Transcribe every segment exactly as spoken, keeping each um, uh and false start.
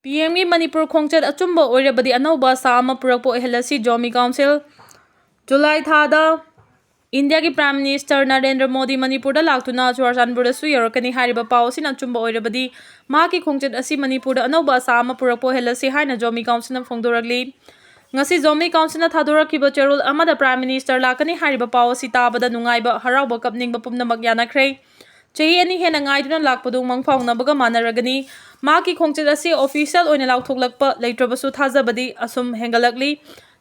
ꯄꯤ ꯑꯦꯝꯒꯤ ꯃꯅꯤꯄꯨꯔ ꯈꯣꯡꯆꯠ ꯑꯆꯨꯝꯕ ꯑꯣꯏꯔꯕꯗꯤ ꯑꯅꯧꯕ ꯑꯁꯥ ꯑꯃ ꯄꯨꯔꯛꯄ ꯑꯣꯏꯍꯜꯂꯁꯤ, ꯖꯣꯃꯤ ꯀꯥꯎꯟꯁꯤꯜ꯫ ꯖꯨꯂꯥꯏ ꯊꯥꯗ ꯏꯟꯗꯤꯌꯥꯒꯤ ꯄ꯭ꯔꯥꯏꯝ ꯃꯤꯅꯤꯁꯇꯔ ꯅꯔꯦꯟꯗ꯭ꯔ ꯃꯣꯗꯤ ꯃꯅꯤꯄꯨꯔꯗ ꯂꯥꯛꯇꯨꯅ ꯆꯨꯔꯥꯆꯥꯟꯄꯨꯔꯗꯁꯨ ꯌꯧꯔꯛꯀꯅꯤ꯫ ꯍꯥꯏꯔꯤꯕ ꯄꯥꯎ ꯑꯁꯤꯅ ꯑꯆꯨꯝꯕ ꯑꯣꯏꯔꯕꯗꯤ ꯃꯍꯥꯛꯀꯤ ꯈꯣꯡꯆꯠ ꯑꯁꯤ ꯃꯅꯤꯄꯨꯔꯗ ꯑꯅꯧꯕ ꯑꯁꯥ ꯑꯃ ꯄꯨꯔꯛꯄ ꯑꯣꯏꯍꯜꯂꯁꯤ ꯍꯥꯏꯅ ꯖꯣꯃꯤ ꯀꯥꯎꯟꯁꯤꯜꯅ ꯐꯣꯡꯗꯣꯔꯛꯂꯤ꯫ ꯉꯁꯤ ꯖꯣꯃꯤ ꯀꯥꯎꯟꯁꯤꯜꯅ ꯊꯥꯗꯣꯔꯛꯈꯤꯕ ꯆꯦꯔꯣꯜ ꯑꯃꯗ ꯄ꯭ꯔꯥꯏꯝ ꯃꯤꯅꯤꯁꯇꯔ ꯂꯥꯛꯀꯅꯤ ꯍꯥꯏꯔꯤꯕ ꯄꯥꯎ ꯑꯁꯤ ꯇꯥꯕꯗ ꯅꯨꯡꯉꯥꯏꯕ, ꯍꯔꯥꯎꯕ, ꯀꯞꯅꯤꯡꯕ ꯄꯨꯝꯅꯃꯛ ꯌꯥꯅꯈ꯭ꯔꯦ꯫ ꯆꯍꯤ ꯑꯅꯤ ꯍꯦꯟꯅ ꯉꯥꯏꯗꯨꯅ ꯂꯥꯛꯄꯗꯨ ꯃꯪ ꯐꯥꯎꯅꯕꯒ ꯃꯥꯟꯅꯔꯒꯅꯤ꯫ ꯃꯍꯥꯛꯀꯤ ꯈꯣꯡꯆꯠ ꯑꯁꯤ ꯑꯣꯐꯤꯁꯤꯌꯦꯜ ꯑꯣꯏꯅ ꯂꯥꯎꯊꯣꯛꯂꯛꯄ ꯂꯩꯇ꯭ꯔꯕꯁꯨ ꯊꯥꯖꯕꯗꯤ ꯑꯁꯨꯝ ꯍꯦꯟꯒꯠꯂꯛꯂꯤ꯫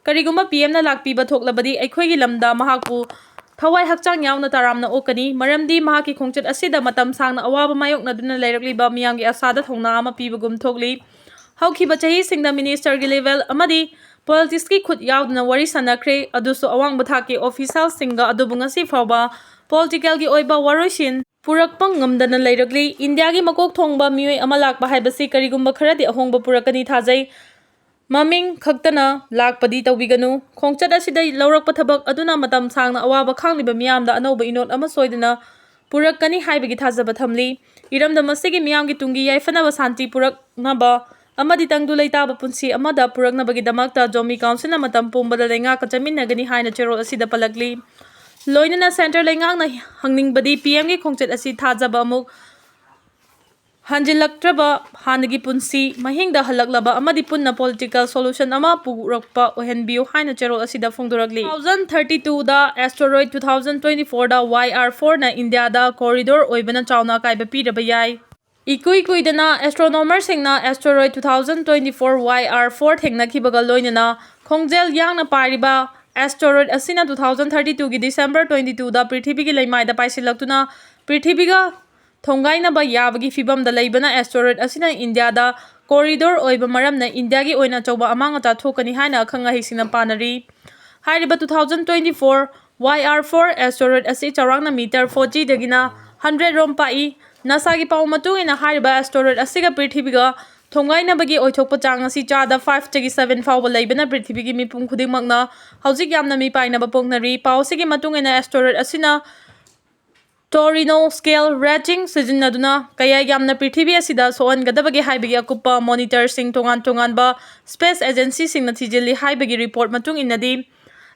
ꯀꯔꯤꯒꯨꯝꯕ ꯄꯤ ꯑꯦꯝꯅ ꯂꯥꯛꯄꯤꯕ ꯊꯣꯛꯂꯕꯗꯤ ꯑꯩꯈꯣꯏꯒꯤ ꯂꯝꯗ ꯃꯍꯥꯛꯄꯨ ꯊꯋꯥꯏ ꯍꯛꯆꯥꯡ ꯌꯥꯎꯅ ꯇꯔꯥꯝꯅ ꯑꯣꯛꯀꯅꯤ, ꯃꯔꯝꯗꯤ ꯃꯍꯥꯛꯀꯤ ꯈꯣꯡꯆꯠ ꯑꯁꯤꯗ ꯃꯇꯝ ꯁꯥꯡꯅ ꯑꯋꯥꯕ ꯃꯥꯌꯣꯛꯅꯗꯨꯅ ꯂꯩꯔꯛꯂꯤꯕ ꯃꯤꯌꯥꯝꯒꯤ ꯑꯁꯥꯗ ꯊꯧꯅꯥ ꯑꯃ ꯄꯤꯕꯒꯨꯝ ꯊꯣꯛꯂꯤ꯫ ꯍꯧꯈꯤꯕ ꯆꯍꯤꯁꯤꯡꯗ ꯃꯤꯅꯤꯁꯇꯔꯒꯤ ꯂꯦꯚꯦꯜ ꯑꯃꯗꯤ ꯄꯣꯂꯤꯇꯤꯛꯁꯀꯤ ꯈꯨꯠ ꯌꯥꯎꯗꯨꯅ ꯋꯥꯔꯤ ꯁꯥꯟꯅꯈ꯭ꯔꯦ, ꯑꯗꯨꯁꯨ ꯑꯋꯥꯡꯕ ꯊꯥꯛꯀꯤ ꯑꯣꯐꯤꯁꯤꯌꯦꯜꯁꯤꯡꯒ꯫ ꯑꯗꯨꯕꯨ ꯉꯁꯤ ꯐꯥꯎꯕ ꯄꯣꯂꯤꯇꯤꯀꯦꯜꯒꯤ ꯑꯣꯏꯕ ꯋꯥꯔꯣꯏꯁꯤꯟ ꯄꯨꯔꯛꯄ ꯉꯝꯗꯅ ꯂꯩꯔꯛꯂꯤ꯫ ꯏꯟꯗꯤꯌꯥꯒꯤ ꯃꯀꯣꯛ ꯊꯣꯡꯕ ꯃꯤꯑꯣꯏ ꯑꯃ ꯂꯥꯛꯄ ꯍꯥꯏꯕꯁꯤ ꯀꯔꯤꯒꯨꯝꯕ ꯈꯔꯗꯤ ꯑꯍꯣꯡꯕ ꯄꯨꯔꯛꯀꯅꯤ ꯊꯥꯖꯩ꯫ ꯃꯃꯤꯡ ꯈꯛꯇꯅ ꯂꯥꯛꯄꯗꯤ ꯇꯧꯕꯤꯒꯅꯨ꯫ ꯈꯣꯡꯆꯠ ꯑꯁꯤꯗ ꯂꯧꯔꯛꯄ ꯊꯕꯛ ꯑꯗꯨꯅ ꯃꯇꯝ ꯁꯥꯡꯅ ꯑꯋꯥꯕ ꯈꯥꯡꯂꯤꯕ ꯃꯤꯌꯥꯝꯗ ꯑꯅꯧꯕ ꯏꯅꯣꯠ ꯑꯃ ꯁꯣꯏꯗꯅ ꯄꯨꯔꯛꯀꯅꯤ ꯍꯥꯏꯕꯒꯤ ꯊꯥꯖꯕ ꯊꯝꯂꯤ꯫ ꯏꯔꯝꯗꯝ ꯑꯁꯤꯒꯤ ꯃꯤꯌꯥꯝꯒꯤ ꯇꯨꯡꯒꯤ ꯌꯥꯏꯐꯅꯕ, ꯁꯥꯟꯇꯤ ꯄꯨꯔꯛꯅꯕ ꯑꯃꯗꯤ ꯇꯪꯗꯨ ꯂꯩꯇꯥꯕ ꯄꯨꯟꯁꯤ ꯑꯃꯗ ꯄꯨꯔꯛꯅꯕꯒꯤꯗꯃꯛꯇ ꯖꯣꯃꯤ ꯀꯥꯎꯟꯁꯤꯜꯅ ꯃꯇꯝ ꯄꯨꯝꯕꯗ ꯂꯩꯉꯥꯛꯀ ꯆꯠꯃꯤꯟꯅꯒꯅꯤ ꯍꯥꯏꯅ ꯆꯦꯔꯣꯜ ꯑꯁꯤꯗ ꯄꯜꯂꯛꯂꯤ꯫ ꯂꯣꯏꯅꯅ ꯁꯦꯟꯇꯔ ꯂꯩꯉꯥꯛꯅ ꯍꯪꯅꯤꯡꯕꯗꯤ ꯄꯤ ꯑꯦꯝꯒꯤ ꯈꯣꯡꯆꯠ ꯑꯁꯤ ꯊꯥꯖꯕ ꯑꯃꯨꯛ ꯍꯟꯖꯤꯜꯂꯛꯇ꯭ꯔꯕ ꯍꯥꯟꯅꯒꯤ ꯄꯨꯟꯁꯤ ꯃꯍꯤꯡꯗ ꯍꯜꯂꯛꯂꯕ ꯑꯃꯗꯤ ꯄꯨꯟꯅ ꯄꯣꯂꯤꯇꯤꯀꯦꯜ ꯁꯣꯂꯨꯁꯟ ꯑꯃ ꯄꯨꯔꯛꯄ ꯑꯣꯏꯍꯟꯕꯤꯌꯨ ꯍꯥꯏꯅ ꯆꯦꯔꯣꯜ ꯑꯁꯤꯗ ꯐꯣꯡꯗꯣꯔꯛꯂꯤ꯫ Two thousand thirty two ꯗ asteroid two thousand twenty four ꯗ ꯋꯥꯏ ꯑꯥꯔ ꯐꯣꯔꯅ ꯏꯟꯗꯤꯌꯥꯗ ꯀꯣꯔꯤꯗꯣꯔ ꯑꯣꯏꯕꯅ ꯆꯥꯎꯅ ꯑꯀꯥꯏꯕ ꯄꯤꯔꯕ ꯌꯥꯏ꯫ ꯏꯀꯨꯏ ꯀꯨꯏꯗꯅ ꯑꯦꯁꯇ꯭ꯔꯣꯅꯣꯃꯔꯁꯤꯡꯅ asteroid two thousand twenty four Y R four ꯊꯦꯡꯅꯈꯤꯕꯒ ꯂꯣꯏꯅꯅ ꯈꯣꯡꯖꯦꯜ ꯌꯥꯡꯅ ꯄꯥꯏꯔꯤꯕ ꯑꯦꯁꯇꯦꯔꯣꯏꯗ ꯑꯁꯤꯅ two thousand thirty two ꯒꯤ December twenty two ꯗ ꯄ꯭ꯔꯤꯊꯤꯕꯤꯒꯤ ꯂꯩꯃꯥꯏꯗ ꯄꯥꯏꯁꯤꯜꯂꯛꯇꯨꯅ ꯄ꯭ꯔꯤꯊꯤꯕꯤꯒ ꯊꯣꯡꯒꯥꯏꯅꯕ ꯌꯥꯕꯒꯤ ꯐꯤꯕꯝꯗ ꯂꯩꯕꯅ ꯑꯦꯁꯇꯦꯔꯣꯏꯗ ꯑꯁꯤꯅ ꯏꯟꯗꯤꯌꯥꯗ ꯀꯣꯔꯤꯗꯣꯔ ꯑꯣꯏꯕ ꯃꯔꯝꯅ ꯏꯟꯗꯤꯌꯥꯒꯤ ꯑꯣꯏꯅ ꯑꯆꯧꯕ ꯑꯃꯥꯡ ꯑꯇꯥ ꯊꯣꯛꯀꯅꯤ ꯍꯥꯏꯅ ꯑꯈꯪ ꯑꯍꯩꯁꯤꯡꯅ ꯄꯥꯅꯔꯤ꯫ ꯍꯥꯏꯔꯤꯕ two thousand twenty four Y R four steroid ꯑꯁꯤ ꯆꯥꯎꯔꯥꯛꯅ ꯃꯤꯇꯔ forty ꯗꯒꯤꯅ hundred ꯔꯣꯝ ꯄꯥꯛꯏ꯫ ꯅꯥꯁꯥꯒꯤ ꯄꯥꯎ ꯃꯇꯨꯡ ꯏꯟꯅ ꯍꯥꯏꯔꯤꯕ ꯑꯦꯁꯇꯦꯔꯣꯏꯗ ꯑꯁꯤꯒ ꯄ꯭ꯔꯤꯊꯤꯕꯤꯒ ꯊꯣꯡꯒꯥꯏꯅꯕꯒꯤ ꯑꯣꯏꯊꯣꯛꯄ ꯆꯥꯡ ꯑꯁꯤ ꯆꯥꯗ five ꯇꯒꯤ seven ꯐꯥꯎꯕ ꯂꯩꯕꯅ ꯄ꯭ꯔꯤꯊꯤꯕꯤꯒꯤ ꯃꯤꯄꯨꯝ ꯈꯨꯗꯤꯡꯃꯛꯅ ꯍꯧꯖꯤꯛ ꯌꯥꯝꯅ ꯃꯤꯄꯥꯏꯅꯕ ꯄꯣꯛꯅꯔꯤ꯫ ꯄꯥꯎ ꯑꯁꯤꯒꯤ ꯃꯇꯨꯡ ꯏꯟꯅ ꯑꯦꯁꯇꯦꯔꯣꯏꯗ ꯑꯁꯤꯅ Torino scale rating ꯁꯤꯖꯤꯟꯅꯗꯨꯅ ꯀꯌꯥ ꯌꯥꯝꯅ ꯄ꯭ꯔꯤꯊꯤꯕꯤ ꯑꯁꯤꯗ ꯁꯣꯛꯍꯟꯒꯗꯕꯒꯦ ꯍꯥꯏꯕꯒꯤ ꯑꯀꯨꯞꯄ ꯃꯣꯅꯤꯇꯔꯁꯤꯡ ꯇꯣꯉꯥꯟ ꯇꯣꯉꯥꯟꯕ ꯁ꯭ꯄꯦꯁ ꯑꯦꯖꯦꯟꯁꯤꯁꯤꯡꯅ ꯊꯤꯖꯤꯜꯂꯤ ꯍꯥꯏꯕꯒꯤ ꯔꯤꯄꯣꯔꯠ ꯃꯇꯨꯡ ꯏꯟꯅꯗꯤ,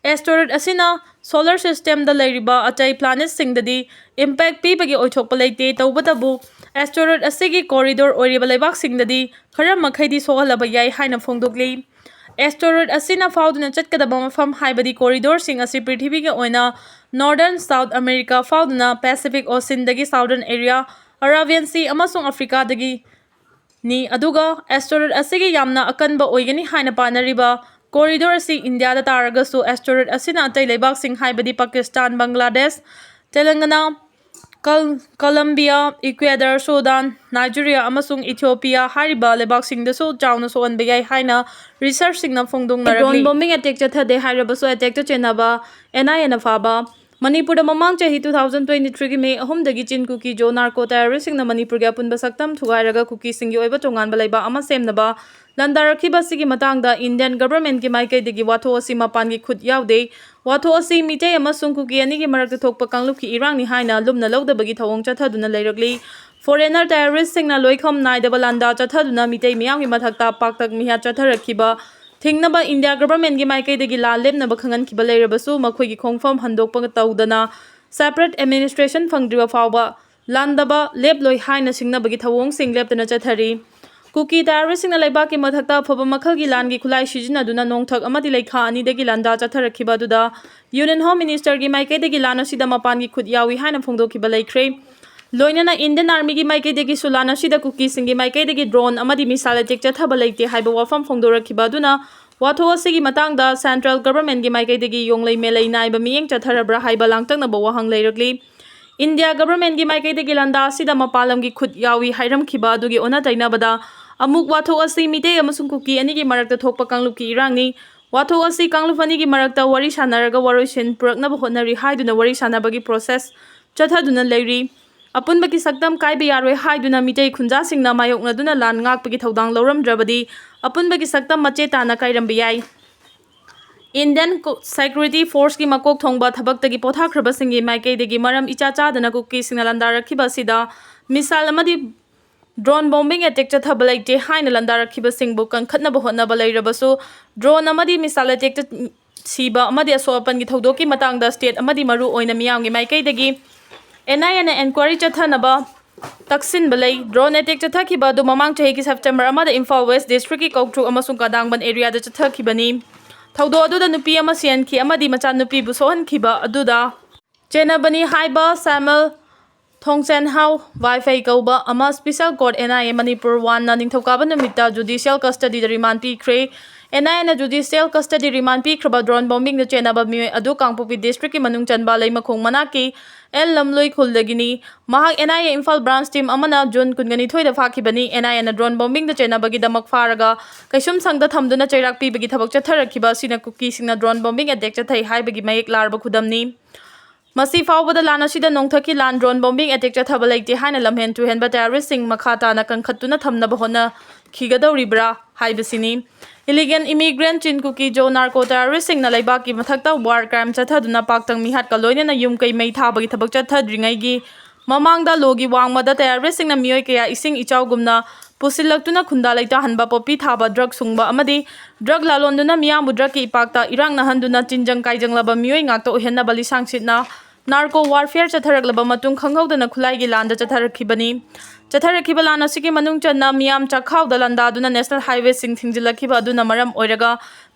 ꯑꯦꯁꯇꯦꯔꯣꯏꯗ ꯑꯁꯤꯅ ꯁꯣꯂꯔ ꯁꯤꯁꯇꯦꯝꯗ ꯂꯩꯔꯤꯕ ꯑꯇꯩ ꯄ꯭ꯂꯥꯅꯦꯠꯁꯤꯡꯗꯗꯤ ꯏꯝꯄꯦꯛ ꯄꯤꯕꯒꯤ ꯑꯣꯏꯊꯣꯛꯄ ꯂꯩꯇꯦ꯫ ꯇꯧꯕꯇꯕꯨ, ꯑꯦꯁꯇꯦꯔꯣꯏꯗ ꯑꯁꯤꯒꯤ ꯀꯣꯔꯤꯗꯣꯔ ꯑꯣꯏꯔꯤꯕ ꯂꯩꯕꯥꯛꯁꯤꯡꯗꯗꯤ ꯈꯔ ꯃꯈꯩꯗꯤ ꯁꯣꯛꯍꯜꯂꯕ ꯌꯥꯏ ꯍꯥꯏꯅ ꯐꯣꯡꯗꯣꯛꯂꯤ꯫ ꯑꯦꯁꯇꯦꯔꯣꯏꯗ ꯑꯁꯤꯅ ꯐꯥꯎꯗꯨꯅ ꯆꯠꯀꯗꯕ ꯃꯐꯝ, ꯍꯥꯏꯕꯗꯤ ꯀꯣꯔꯤꯗꯣꯔꯁꯤꯡ ꯑꯁꯤ ꯄ꯭ꯔꯤꯊꯤꯕꯤꯒꯤ ꯑꯣꯏꯅ ꯅꯣꯔꯗꯔꯟ ꯁꯥꯎꯠ ꯑꯃꯦꯔꯤꯀꯥ ꯐꯥꯎꯗꯨꯅ ꯄꯦꯁꯤꯐꯤꯛ ꯑꯣꯁꯤꯟꯗꯒꯤ ꯁꯥꯎꯗꯔꯟ ꯑꯦꯔꯤꯌꯥ, ꯑꯔꯥꯕꯤꯌꯟ ꯁꯤ ꯑꯃꯁꯨꯡ ꯑꯐ꯭ꯔꯤꯀꯥꯗꯒꯤ ꯅꯤ, ꯑꯗꯨꯒ ꯑꯦꯁꯇꯦꯔꯣꯏꯗ ꯑꯁꯤꯒꯤ ꯌꯥꯝꯅ ꯑꯀꯟꯕ ꯑꯣꯏꯒꯅꯤ ꯍꯥꯏꯅ ꯄꯥꯅꯔꯤꯕ ꯀꯣꯔꯤꯗꯣꯔ ꯑꯁꯤ ꯏꯟꯗꯤꯌꯥꯗ ꯇꯥꯔꯒꯁꯨ, ꯑꯦꯁꯇꯦꯔꯣꯏꯗ ꯑꯁꯤꯅ ꯑꯇꯩ ꯂꯩꯕꯥꯛꯁꯤꯡ, ꯍꯥꯏꯕꯗꯤ ꯄꯥꯀꯤꯁꯇꯥꯟ, ꯕꯪꯒ꯭ꯂꯥꯗꯦꯁ, ꯇꯦꯂꯪꯒꯅꯥ, ꯀꯜ-, ꯀꯂꯝꯕꯤꯌꯥ, ꯏꯀ꯭ꯋꯦꯗꯔ, ꯁꯨꯗꯥꯟ, ꯅꯥꯏꯖꯦꯔꯤꯌꯥ ꯑꯃꯁꯨꯡ ꯏꯊꯤꯑꯣꯄꯤꯌꯥ ꯍꯥꯏꯔꯤꯕ ꯂꯩꯕꯥꯛꯁꯤꯡꯗꯁꯨ ꯆꯥꯎꯅ ꯁꯣꯛꯍꯟꯕ ꯌꯥꯏ ꯍꯥꯏꯅ ꯔꯤꯁꯔꯆꯁꯤꯡꯅ ꯐꯣꯡꯗꯣꯛꯅꯔꯛꯂꯤ꯫ ꯗ꯭ꯔꯣꯟ ꯕꯣꯝꯕꯤꯡ ꯑꯦꯇꯦꯛ ꯆꯠꯊꯗꯦ ꯍꯥꯏꯔꯕꯁꯨ, ꯑꯦꯇꯦꯛꯇ ꯆꯦꯟꯅꯕ ꯑꯦꯟ ꯑꯥꯏ ꯑꯦꯅ ꯐꯥꯕ꯫ ꯃꯅꯤꯄꯨꯔꯗ ꯃꯃꯥꯡ ꯆꯍꯤ two thousand twenty threeꯒꯤ ꯃꯦ ꯑꯍꯨꯝꯗꯒꯤ ꯆꯤꯟ ꯀꯨꯀꯤ ꯖꯣ ꯅꯥꯔꯀꯣ ꯇꯦꯔꯣꯔꯤꯁꯁꯤꯡꯅ ꯃꯅꯤꯄꯨꯔꯒꯤ ꯑꯄꯨꯟꯕ ꯁꯛꯇꯝ ꯊꯨꯒꯥꯏꯔꯒ ꯀꯨꯀꯤꯁꯤꯡꯒꯤ ꯑꯣꯏꯕ ꯇꯣꯉꯥꯟꯕ ꯂꯩꯕꯥꯛ ꯑꯃ ꯁꯦꯝꯅꯕ ꯂꯥꯟꯗꯥꯔꯛꯈꯤꯕ ꯑꯁꯤꯒꯤ ꯃꯇꯥꯡꯗ ꯏꯟꯗꯤꯌꯟ ꯒꯚꯔꯟꯃꯦꯟꯠꯀꯤ ꯃꯥꯏꯀꯩꯗꯒꯤ ꯋꯥꯊꯣꯛ ꯑꯁꯤ ꯃꯄꯥꯟꯒꯤ ꯈꯨꯠ ꯌꯥꯎꯗꯦ꯫ ꯋꯥꯊꯣꯛ ꯑꯁꯤ ꯃꯤꯇꯩ ꯑꯃꯁꯨꯡ ꯀꯨꯀꯤ ꯑꯅꯤꯒꯤ ꯃꯔꯛꯇ ꯊꯣꯛꯄ ꯀꯥꯡꯂꯨꯞꯀꯤ ꯏꯔꯥꯡꯅꯤ ꯍꯥꯏꯅ ꯂꯨꯝꯅ ꯂꯧꯗꯕꯒꯤ ꯊꯧꯑꯣꯡ ꯆꯠꯊꯗꯨꯅ ꯂꯩꯔꯛꯂꯤ꯫ ꯐꯣꯔꯦꯅꯔ ꯇꯦꯔꯣꯔꯤꯁꯁꯤꯡꯅ ꯂꯣꯏꯈꯝ ꯅꯥꯏꯗꯕ ꯂꯥꯟꯗꯥ ꯆꯠꯊꯗꯨꯅ ꯃꯤꯇꯩ ꯃꯤꯌꯥꯝꯒꯤ ꯃꯊꯛꯇ ꯄꯥꯛꯇꯛ ꯃꯤꯍꯥꯠ ꯆꯠꯊꯔꯛꯈꯤꯕ ꯊꯤꯡꯅꯕ ꯏꯟꯗꯤꯌꯥ ꯒꯚꯔꯟꯃꯦꯟꯠꯀꯤ ꯃꯥꯏꯀꯩꯗꯒꯤ ꯂꯥꯟ ꯂꯦꯞꯅꯕ ꯈꯪꯍꯟꯈꯤꯕ ꯂꯩꯔꯕꯁꯨ, ꯃꯈꯣꯏꯒꯤ ꯈꯣꯡꯐꯝ ꯍꯟꯗꯣꯛꯄ ꯇꯧꯗꯅ separate administration ꯐꯪꯗ꯭ꯔꯤꯕ ꯐꯥꯎꯕ ꯂꯥꯟꯗꯥꯕ ꯂꯦꯞꯂꯣꯏ ꯍꯥꯏꯅ ꯁꯤꯡꯅꯕꯒꯤ ꯊꯧꯑꯣꯡꯁꯤꯡ ꯂꯦꯞꯇꯅ ꯆꯠꯊꯔꯤ꯫ ꯀꯨꯀꯤ ꯇꯦꯔꯣꯔꯤꯁꯁꯤꯡꯅ ꯂꯩꯕꯥꯛꯀꯤ ꯃꯊꯛꯇ ꯑꯐꯕ ꯃꯈꯜꯒꯤ ꯂꯥꯟꯒꯤ ꯈꯨꯠꯂꯥꯏ ꯁꯤꯖꯤꯟꯅꯗꯨꯅ ꯅꯣꯡꯊꯛ ꯑꯃꯗꯤ ꯂꯩꯈꯥ ꯑꯅꯤꯗꯒꯤ ꯂꯥꯟꯗꯥ ꯆꯠꯊꯔꯛꯈꯤꯕ ꯑꯗꯨꯗ ꯌꯨꯅꯤꯌꯟ ꯍꯣꯝ ꯃꯤꯅꯤꯁꯇꯔꯒꯤ ꯃꯥꯏꯀꯩꯗꯒꯤ ꯂꯥꯟ ꯑꯁꯤꯗ ꯃꯄꯥꯟꯒꯤ ꯈꯨꯠ ꯌꯥꯎꯏ ꯍꯥꯏꯅ ꯐꯣꯡꯗꯣꯛꯈꯤꯕ ꯂꯩꯈ꯭ꯔꯦ꯫ ꯂꯣꯏꯅꯅ ꯏꯟꯗꯤꯌꯟ ꯑꯥꯔꯃꯤꯒꯤ ꯃꯥꯏꯀꯩꯗꯒꯤꯁꯨ ꯂꯥꯟ ꯑꯁꯤꯗ ꯀꯨꯀꯤꯁꯤꯡꯒꯤ ꯃꯥꯏꯀꯩꯗꯒꯤ ꯗ꯭ꯔꯣꯟ ꯑꯃꯗꯤ ꯃꯤꯁꯥꯏꯜ ꯑꯦꯇꯦꯛ ꯆꯠꯊꯕ ꯂꯩꯇꯦ ꯍꯥꯏꯕ ꯋꯥꯐꯝ ꯐꯣꯡꯗꯣꯔꯛꯈꯤꯕ ꯑꯗꯨꯅ ꯋꯥꯊꯣꯛ ꯑꯁꯤꯒꯤ ꯃꯇꯥꯡꯗ ꯁꯦꯟꯇ꯭ꯔꯦꯜ ꯒꯚꯔꯟꯃꯦꯟꯠꯀꯤ ꯃꯥꯏꯀꯩꯗꯒꯤ ꯌꯣꯡꯂꯩ ꯃꯦꯂꯩ ꯅꯥꯏꯕ ꯃꯤꯠꯌꯦꯡ ꯆꯠꯊꯔꯕ꯭ꯔꯥ ꯍꯥꯏꯕ ꯂꯥꯡꯇꯛꯅꯕ ꯋꯥꯍꯪ ꯂꯩꯔꯛꯂꯤ꯫ ꯏꯟꯗꯤꯌꯥ ꯒꯚꯔꯟꯃꯦꯟꯠꯀꯤ ꯃꯥꯏꯀꯩꯗꯒꯤ ꯂꯥꯟꯗꯥ ꯑꯁꯤꯗ ꯃꯄꯥꯟ ꯂꯝꯒꯤ ꯈꯨꯠ ꯌꯥꯎꯏ ꯍꯥꯏꯔꯝꯈꯤꯕ ꯑꯗꯨꯒꯤ ꯑꯣꯟꯅ ꯇꯩꯅꯕꯗ, ꯑꯃꯨꯛ ꯋꯥꯊꯣꯛ ꯑꯁꯤ ꯃꯤꯇꯩ ꯑꯃꯁꯨꯡ ꯀꯨꯀꯤ ꯑꯅꯤꯒꯤ ꯃꯔꯛꯇ ꯊꯣꯛꯄ ꯀꯥꯡꯂꯨꯞꯀꯤ ꯏꯔꯥꯡꯅꯤ꯫ ꯋꯥꯊꯣꯛ ꯑꯁꯤ ꯀꯥꯡꯂꯨꯞ ꯑꯅꯤꯒꯤ ꯃꯔꯛꯇ ꯋꯥꯔꯤ ꯁꯥꯟꯅꯔꯒ ꯋꯥꯔꯣꯏꯁꯤꯟ ꯄꯨꯔꯛꯅꯕ ꯍꯣꯠꯅꯔꯤ ꯍꯥꯏꯗꯨꯅ ꯋꯥꯔꯤ ꯁꯥꯟꯅꯕꯒꯤ ꯄ꯭ꯔꯣꯁꯦꯁ ꯆꯠꯊꯗꯨꯅ ꯂꯩꯔꯤ꯫ ꯑꯄꯨꯟꯕꯒꯤ ꯁꯛꯇꯝ ꯀꯥꯏꯕ ꯌꯥꯔꯣꯏ ꯍꯥꯏꯗꯨꯅ ꯃꯤꯇꯩ ꯈꯨꯟꯖꯥꯁꯤꯡꯅ ꯃꯥꯌꯣꯛꯅꯗꯨꯅ ꯂꯥꯟ ꯉꯥꯛꯄꯒꯤ ꯊꯧꯗꯥꯡ ꯂꯧꯔꯝꯗ꯭ꯔꯕꯗꯤ ꯑꯄꯨꯟꯕꯒꯤ ꯁꯛꯇꯝ ꯃꯆꯦ ꯇꯥꯅ ꯀꯥꯏꯔꯝꯕ ꯌꯥꯏ꯫ ꯏꯟꯗꯤꯌꯟ ꯀꯨ-, ꯁꯦꯀ꯭ꯌꯨꯔꯤꯇꯤ ꯐꯣꯔꯁꯀꯤ ꯃꯀꯣꯛ ꯊꯣꯡꯕ ꯊꯕꯛꯇꯒꯤ ꯄꯣꯊꯥꯈ꯭ꯔꯕꯁꯤꯡꯒꯤ ꯃꯥꯏꯀꯩꯗꯒꯤ ꯃꯔꯝ ꯏꯆꯥ ꯆꯥꯗꯅ ꯀꯨꯀꯤꯁꯤꯡꯅ ꯂꯥꯟꯗꯥꯔꯛꯈꯤꯕ ꯑꯁꯤꯗ ꯃꯤꯁꯥꯏꯜ ꯑꯃꯗꯤ ꯗ꯭ꯔꯣꯟ ꯕꯣꯝꯕꯤꯡ ꯑꯦꯇꯦꯛ ꯆꯠꯊꯕ ꯂꯩꯇꯦ ꯍꯥꯏꯅ ꯂꯥꯟꯗꯥꯔꯛꯈꯤꯕꯁꯤꯡꯕꯨ ꯀꯟꯈꯠꯅꯕ ꯍꯣꯠꯅꯕ ꯂꯩꯔꯕꯁꯨ, ꯗ꯭ꯔꯣꯟ ꯑꯃꯗꯤ ꯃꯤꯁꯥꯏꯜ ꯑꯦꯇꯦꯛꯇ ꯁꯤꯕ ꯑꯃꯗꯤ ꯑꯁꯣꯛ ꯑꯄꯟꯒꯤ ꯊꯧꯗꯣꯛꯀꯤ ꯃꯇꯥꯡꯗ ꯁ꯭ꯇꯦꯠ ꯑꯃꯗꯤ ꯃꯔꯨ ꯑꯣꯏꯅ ꯃꯤꯌꯥꯝꯒꯤ ꯃꯥꯏꯀꯩꯗꯒꯤ ꯑꯦꯟ ꯑꯥꯏ ꯑꯦꯅ ꯏꯟꯀ꯭ꯋꯥꯏꯔꯤ ꯆꯠꯊꯅꯕ ꯇꯛꯁꯤꯟꯕ ꯂꯩ꯫ ꯗ꯭ꯔꯣꯟ ꯑꯦꯇꯦꯛ ꯆꯠꯊꯈꯤꯕ ꯑꯗꯨ ꯃꯃꯥꯡ ꯆꯍꯤꯒꯤ ꯁꯦꯞꯇꯦꯝꯕꯔ ꯑꯃꯗ ꯏꯝꯐꯥꯜ ꯋꯦꯁ ꯗꯤꯁꯇ꯭ꯔꯤꯛꯀꯤ ꯀꯧꯇ꯭ꯔꯨꯛ ꯑꯃꯁꯨꯡ ꯀꯗꯥꯡꯕꯟ ꯑꯦꯔꯤꯌꯥꯗ ꯆꯠꯊꯈꯤꯕꯅꯤ꯫ ꯊꯧꯗꯣꯛ ꯑꯗꯨꯗ ꯅꯨꯄꯤ ꯑꯃ ꯁꯤꯍꯟꯈꯤ ꯑꯃꯗꯤ ꯃꯆꯥꯅꯨꯄꯤꯕꯨ ꯁꯣꯛꯍꯟꯈꯤꯕ ꯑꯗꯨꯗ ꯆꯦꯟꯅꯕꯅꯤ ꯍꯥꯏꯕ ꯁꯥꯃꯜ ꯊꯣꯡꯆꯦꯟꯍꯥꯎ ꯋꯥꯏꯐꯩ ꯀꯧꯕ ꯑꯃ special court N I A Manipur ꯋꯥꯟꯅ ꯅꯤꯡꯊꯧꯀꯥꯕ ꯅꯨꯃꯤꯠꯇ ꯖꯨꯗꯤꯁꯤꯌꯦꯜ ꯀꯁꯇꯗꯤꯗ ꯔꯤꯃꯥꯟ ꯄꯤꯈ꯭ꯔꯦ꯫ ꯑꯦꯟ ꯑꯥꯏ ꯑꯦꯅ ꯖꯨꯗꯤꯁꯤꯌꯦꯜ ꯀꯁꯇꯗꯤ ꯔꯤꯃꯥꯟ ꯄꯤꯈ꯭ꯔꯕ ꯗ꯭ꯔꯣꯟ ꯕꯣꯝꯕꯤꯡꯗ ꯆꯦꯟꯅꯕ ꯃꯤꯑꯣꯏ ꯑꯗꯨ ꯀꯥꯡꯄꯣꯛꯄꯤ ꯗꯤꯁꯇ꯭ꯔꯤꯛꯀꯤ ꯃꯅꯨꯡ ꯆꯟꯕ ꯂꯩꯃꯈꯣꯡ ꯃꯅꯥꯛꯀꯤ ꯑꯦꯜ ꯂꯝꯂꯣꯏ ꯈꯨꯜꯗꯒꯤꯅꯤ꯫ ꯃꯍꯥꯛ N I A Imphal branch team ꯑꯃꯅ ꯖꯨꯟ ꯀꯨꯟꯒꯅꯤꯊꯣꯏꯗ ꯐꯥꯈꯤꯕꯅꯤ꯫ ꯑꯦꯟ ꯑꯥꯏ ꯑꯦꯅ ꯗ꯭ꯔꯣꯟ ꯕꯣꯝꯕꯤꯡꯗ ꯆꯦꯟꯅꯕꯒꯤꯗꯃꯛ ꯐꯥꯔꯒ ꯀꯩꯁꯨꯝꯁꯪꯗ ꯊꯝꯗꯨꯅ ꯆꯩꯔꯥꯛ ꯄꯤꯕꯒꯤ ꯊꯕꯛ ꯆꯠꯊꯔꯛꯈꯤꯕ ꯑꯁꯤꯅ ꯀꯨꯀꯤꯁꯤꯡꯅ ꯗ꯭ꯔꯣꯟ ꯕꯣꯝꯕꯤꯡ ꯑꯦꯇꯦꯛ ꯆꯠꯊꯩ ꯍꯥꯏꯕꯒꯤ ꯃꯌꯦꯛ ꯂꯥꯔꯕ ꯈꯨꯗꯝꯅꯤ꯫ ꯃꯁꯤ ꯐꯥꯎꯕꯗ ꯂꯥꯟ ꯑꯁꯤꯗ ꯅꯣꯡꯊꯛꯀꯤ ꯂꯥꯟ ꯗ꯭ꯔꯣꯟ ꯕꯣꯝꯕꯤꯡ ꯑꯦꯇꯦꯛ ꯆꯠꯊꯕ ꯂꯩꯇꯦ ꯍꯥꯏꯅ ꯂꯝꯍꯦꯟ ꯇꯨꯍꯦꯟꯕ ꯇꯦꯔꯣꯔꯤꯁꯁꯤꯡ ꯃꯈꯥ ꯇꯥꯅ ꯀꯟꯈꯠꯇꯨꯅ ꯊꯝꯅꯕ ꯍꯣꯠꯅꯈꯤꯒꯗꯧꯔꯤꯕ꯭ꯔꯥ ꯍꯥꯏꯕꯁꯤꯅꯤ꯫ ꯏꯂꯤꯒꯦꯜ ꯏꯃꯤꯒ꯭ꯔꯦꯟꯠ ꯆꯤꯟ ꯀꯨꯀꯤ ꯖꯣ ꯅꯥꯔꯀꯣ ꯇꯦꯔꯣꯔꯤꯁꯁꯤꯡꯅ ꯂꯩꯕꯥꯛꯀꯤ ꯃꯊꯛꯇ ꯋꯥꯔ ꯀ꯭ꯔꯥꯏꯝ ꯆꯠꯊꯗꯨꯅ ꯄꯥꯛꯇꯪ ꯃꯤꯍꯥꯠꯀ ꯂꯣꯏꯅꯅ ꯌꯨꯝ ꯀꯩ ꯃꯩ ꯊꯥꯕꯒꯤ ꯊꯕꯛ ꯆꯠꯊꯗ꯭ꯔꯤꯉꯩꯒꯤ ꯃꯃꯥꯡꯗ ꯂꯣꯒꯤ ꯋꯥꯡꯃꯗ ꯇꯦꯔꯣꯔꯤꯁꯁꯤꯡꯅ ꯃꯤꯑꯣꯏ ꯀꯌꯥ ꯏꯁꯤꯡ ꯏꯆꯥꯎꯒꯨꯝꯅ ꯄꯨꯁꯤꯜꯂꯛꯇꯨꯅ ꯈꯨꯟꯗꯥ ꯂꯩꯇꯥꯍꯟꯕ, ꯄꯣꯄꯤ ꯊꯥꯕ, ꯗ꯭ꯔꯒ ꯁꯨꯡꯕ ꯑꯃꯗꯤ ꯗ꯭ꯔꯒ ꯂꯥꯂꯣꯟꯗꯨꯅ ꯃꯤꯌꯥꯝꯕꯨ ꯗ꯭ꯔꯒꯀꯤ ꯏꯄꯥꯛꯇ ꯏꯔꯥꯡꯅꯍꯟꯗꯨꯅ ꯇꯤꯟꯖꯪ ꯀꯥꯏꯖꯪꯂꯕ ꯃꯤꯑꯣꯏ ꯉꯥꯛꯇ ꯑꯣꯏꯍꯟꯅꯕ ꯂꯤꯁꯥꯡꯁꯤꯠꯅ ꯅꯥꯔꯀꯣ ꯋꯥꯔꯐꯤꯌꯔ ꯆꯠꯊꯔꯛꯂꯕ ꯃꯇꯨꯡ ꯈꯪꯍꯧꯗꯅ ꯈꯨꯠꯂꯥꯏꯒꯤ ꯂꯥꯟꯗ ꯆꯠꯊꯔꯛꯈꯤꯕꯅꯤ꯫ ꯆꯠꯊꯔꯛꯈꯤꯕ ꯂꯥꯟ ꯑꯁꯤꯒꯤ ꯃꯅꯨꯡ ꯆꯟꯅ ꯃꯤꯌꯥꯝ ꯆꯥꯛꯈꯥꯎꯗ ꯂꯥꯟꯗꯥꯗꯨꯅ ꯅꯦꯁꯅꯦꯜ ꯍꯥꯏꯋꯦꯁꯤꯡ ꯊꯤꯡꯖꯤꯜꯂꯛꯈꯤꯕ ꯑꯗꯨꯅ ꯃꯔꯝ ꯑꯣꯏꯔꯒ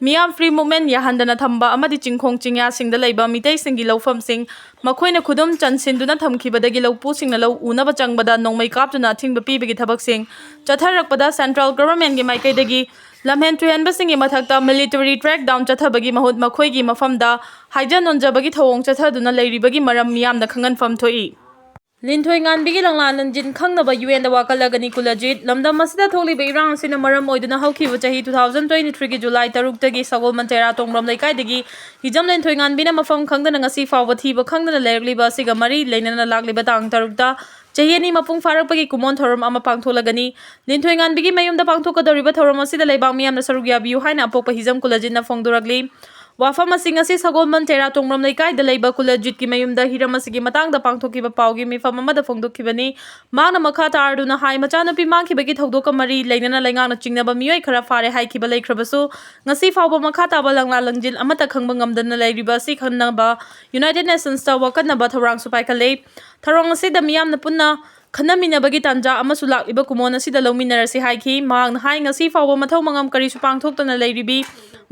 ꯃꯤꯌꯥꯝ ꯐ꯭ꯔꯤ ꯃꯨꯚꯃꯦꯟꯠ ꯌꯥꯍꯟꯗꯅ ꯊꯝꯕ ꯑꯃꯗꯤ ꯆꯤꯡꯈꯣꯡ ꯆꯤꯡꯌꯥꯁꯤꯡꯗ ꯂꯩꯕ ꯃꯤꯇꯩꯁꯤꯡꯒꯤ ꯂꯧꯐꯝꯁꯤꯡ ꯃꯈꯣꯏꯅ ꯈꯨꯗꯨꯝ ꯆꯟꯁꯤꯟꯗꯨꯅ ꯊꯝꯈꯤꯕꯗꯒꯤ ꯂꯧꯄꯨꯁꯤꯡꯅ ꯂꯧ ꯎꯅꯕ ꯆꯪꯕꯗ ꯅꯣꯡꯃꯩ ꯀꯥꯞꯇꯨꯅ ꯑꯊꯤꯡꯕ ꯄꯤꯕꯒꯤ ꯊꯕꯛꯁꯤꯡ ꯆꯠꯊꯔꯛꯄꯗ ꯁꯦꯟꯇ꯭ꯔꯦꯜ ꯒꯚꯔꯟꯃꯦꯟꯠꯀꯤ ꯃꯥꯏꯀꯩꯗꯒꯤ ꯂꯝꯍꯦꯟ ꯇꯨꯍꯦꯟꯕꯁꯤꯡꯒꯤ ꯃꯊꯛꯇ ꯃꯤꯂꯤꯇꯔꯤ ꯀ꯭ꯔꯦꯛꯗꯥꯎꯟ ꯆꯠꯊꯕꯒꯤ ꯃꯍꯨꯠ ꯃꯈꯣꯏꯒꯤ ꯃꯐꯝꯗ ꯍꯥꯏꯖ ꯅꯣꯟꯖꯕꯒꯤ ꯊꯧꯑꯣꯡ ꯆꯠꯊꯗꯨꯅ ꯂꯩꯔꯤꯕꯒꯤ ꯃꯔꯝ ꯃꯤꯌꯥꯝꯅ ꯈꯪꯍꯟꯐꯝ ꯊꯣꯛꯏ꯫ ꯂꯤꯟꯊꯣꯏ ꯉꯥꯟꯕꯤꯒꯤ ꯂꯪꯂꯥ ꯂꯪꯖꯤꯟ ꯈꯪꯅꯕ ꯌꯨ ꯑꯦꯟꯗ ꯋꯥꯀꯠꯂꯒꯅꯤ ꯀꯨꯂꯖꯤꯠ꯫ ꯂꯝꯗꯝ ꯑꯁꯤꯗ ꯊꯣꯛꯂꯤꯕ ꯏꯔꯥꯡ ꯑꯁꯤꯅ ꯃꯔꯝ ꯑꯣꯏꯗꯨꯅ ꯍꯧꯈꯤꯕ ꯆꯍꯤ two thousand twenty three ꯒꯤ ꯖꯨꯂꯥꯏ ꯇꯔꯨꯛꯇꯒꯤ ꯁꯒꯣꯜꯕꯟ ꯆꯦꯔꯥ ꯇꯣꯡꯕ꯭ꯔꯝ ꯂꯩꯀꯥꯏꯗꯒꯤ ꯍꯤꯖꯝ ꯂꯤꯟꯊꯣꯏ ꯉꯥꯟꯕꯤꯅ ꯃꯐꯝ ꯈꯪꯗꯅ ꯉꯁꯤ ꯐꯥꯎꯕ ꯊꯤꯕ ꯈꯪꯗꯅ ꯂꯩꯔꯛꯂꯤꯕ ꯑꯁꯤꯒ ꯃꯔꯤ ꯂꯩꯅꯅ ꯂꯥꯛꯂꯤꯕ ꯇꯥꯡ ꯇꯔꯨꯛꯇ ꯆꯍꯤ ꯑꯅꯤ ꯃꯄꯨꯡ ꯐꯥꯔꯛꯄꯒꯤ ꯀꯨꯃꯣꯟ ꯊꯧꯔꯝ ꯑꯃ ꯄꯥꯡꯊꯣꯛꯂꯒꯅꯤ꯫ ꯂꯤꯟꯊꯣꯏ ꯉꯥꯟꯕꯤꯒꯤ ꯃꯌꯨꯝꯗ ꯄꯥꯡꯊꯣꯛꯀꯗꯧꯔꯤꯕ ꯊꯧꯔꯝ ꯑꯁꯤꯗ ꯂꯩꯕꯥꯛ ꯃꯤꯌꯥꯝꯅ ꯁꯔꯨꯛ ꯌꯥꯕꯤꯌꯨ ꯍꯥꯏꯅ ꯑꯄꯣꯛꯄ ꯍꯤꯖꯝ ꯀꯨꯂꯖꯤꯠꯅ ꯐꯣꯡꯗꯣꯔꯛꯂꯤ꯫ ꯋꯥꯐꯝ ꯑꯁꯤ ꯉꯁꯤ ꯁꯒꯣꯜꯕꯟ ꯇꯦꯔꯥ ꯇꯣꯡꯕ꯭ꯔꯝ ꯂꯩꯀꯥꯏꯗ ꯂꯩꯕ ꯀꯨꯂꯖꯤꯠꯀꯤ ꯃꯌꯨꯝꯗ ꯍꯤꯔꯝ ꯑꯁꯤꯒꯤ ꯃꯇꯥꯡꯗ ꯄꯥꯡꯊꯣꯛꯈꯤꯕ ꯄꯥꯎꯒꯤ ꯃꯤꯐꯝ ꯑꯃꯗ ꯐꯣꯡꯗꯣꯛꯈꯤꯕꯅꯤ꯫ ꯃꯍꯥꯛꯅ ꯃꯈꯥ ꯇꯥꯔꯗꯨꯅ ꯍꯥꯏ, ꯃꯆꯥꯅꯨꯄꯤ ꯃꯥꯡꯈꯤꯕꯒꯤ ꯊꯧꯗꯣꯛꯀ ꯃꯔꯤ ꯂꯩꯅꯅ ꯂꯩꯉꯥꯛꯅ ꯆꯤꯡꯅꯕ ꯃꯤꯑꯣꯏ ꯈꯔ ꯐꯥꯔꯦ ꯍꯥꯏꯈꯤꯕ ꯂꯩꯈ꯭ꯔꯕꯁꯨ, ꯉꯁꯤ ꯐꯥꯎꯕ ꯃꯈꯥ ꯇꯥꯕ ꯂꯪꯂꯥ ꯂꯪꯖꯤꯜ ꯑꯃꯠꯇ ꯈꯪꯕ ꯉꯝꯗꯅ ꯂꯩꯔꯤꯕ ꯑꯁꯤ ꯈꯪꯅꯕ ꯌꯨꯅꯥꯏꯇꯦꯗ ꯅꯦꯁꯟꯁꯇ ꯋꯥꯀꯠꯅꯕ ꯊꯧꯔꯥꯡꯁꯨ ꯄꯥꯏꯈꯠꯂꯦ꯫ ꯊꯧꯔꯝ ꯑꯁꯤꯗ ꯃꯤꯌꯥꯝꯅ ꯄꯨꯟꯅ ꯈꯟꯅꯃꯤꯟꯅꯕꯒꯤ ꯇꯥꯟꯖꯥ ꯑꯃꯁꯨ ꯂꯥꯛꯂꯤꯕ ꯀꯨꯝꯑꯣꯟ ꯑꯁꯤꯗ ꯂꯧꯃꯤꯟꯅꯔꯁꯤ ꯍꯥꯏꯈꯤ꯫ ꯃꯍꯥꯛꯅ ꯍꯥꯏ, ꯉꯁꯤ ꯐꯥꯎꯕ ꯃꯊꯧ ꯃꯉꯝ ꯀꯔꯤꯁꯨ ꯄꯥꯡꯊꯣꯛꯇꯅ ꯂꯩꯔꯤꯕꯤ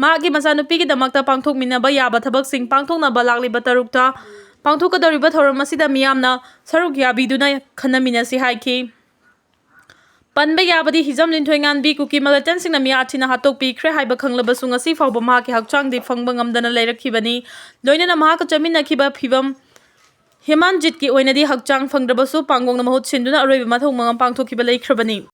ꯃꯍꯥꯛꯀꯤ ꯃꯆꯥꯅꯨꯄꯤꯒꯤꯗꯃꯛꯇ ꯄꯥꯡꯊꯣꯛꯃꯤꯟꯅꯕ ꯌꯥꯕ ꯊꯕꯛꯁꯤꯡ ꯄꯥꯡꯊꯣꯛꯅꯕ ꯂꯥꯛꯂꯤꯕ ꯇꯔꯨꯛꯇ ꯄꯥꯡꯊꯣꯛꯀꯗꯧꯔꯤꯕ ꯊꯧꯔꯝ ꯑꯁꯤꯗ ꯃꯤꯌꯥꯝꯅ ꯁꯔꯨꯛ ꯌꯥꯕꯤꯗꯨꯅ ꯈꯟꯅꯃꯤꯟꯅꯁꯤ ꯍꯥꯏꯈꯤ꯫ ꯄꯟꯕ ꯌꯥꯕꯗꯤ, ꯍꯤꯖꯝ ꯂꯤꯟꯊꯣꯏꯉꯥꯟꯕꯤ ꯀꯨꯀꯤ ꯃꯤꯂꯤꯇꯦꯟꯁꯤꯡꯅ ꯃꯤꯌꯥ ꯊꯤꯅ ꯍꯥꯠꯇꯣꯛꯄꯤꯈ꯭ꯔꯦ ꯍꯥꯏꯕ ꯈꯪꯂꯕꯁꯨ, ꯉꯁꯤ ꯐꯥꯎꯕ ꯃꯍꯥꯛꯀꯤ ꯍꯛꯆꯥꯡꯗꯤ ꯐꯪꯕ ꯉꯝꯗꯅ ꯂꯩꯔꯛꯈꯤꯕꯅꯤ꯫ ꯂꯣꯏꯅꯅ ꯃꯍꯥꯛꯀ ꯆꯠꯃꯤꯟꯅꯈꯤꯕ ꯐꯤꯕꯝ ꯍꯦꯃꯥꯟꯖꯤꯠꯀꯤ ꯑꯣꯏꯅꯗꯤ ꯍꯛꯆꯥꯡ ꯐꯪꯗ꯭ꯔꯕꯁꯨ, ꯄꯥꯡꯒꯣꯡꯅ ꯃꯍꯨꯠ ꯁꯤꯟꯗꯨꯅ ꯑꯔꯣꯏꯕ ꯃꯊꯧ ꯃꯉꯝ ꯄꯥꯡꯊꯣꯛꯈꯤꯕ ꯂꯩꯈ꯭ꯔꯕꯅꯤ꯫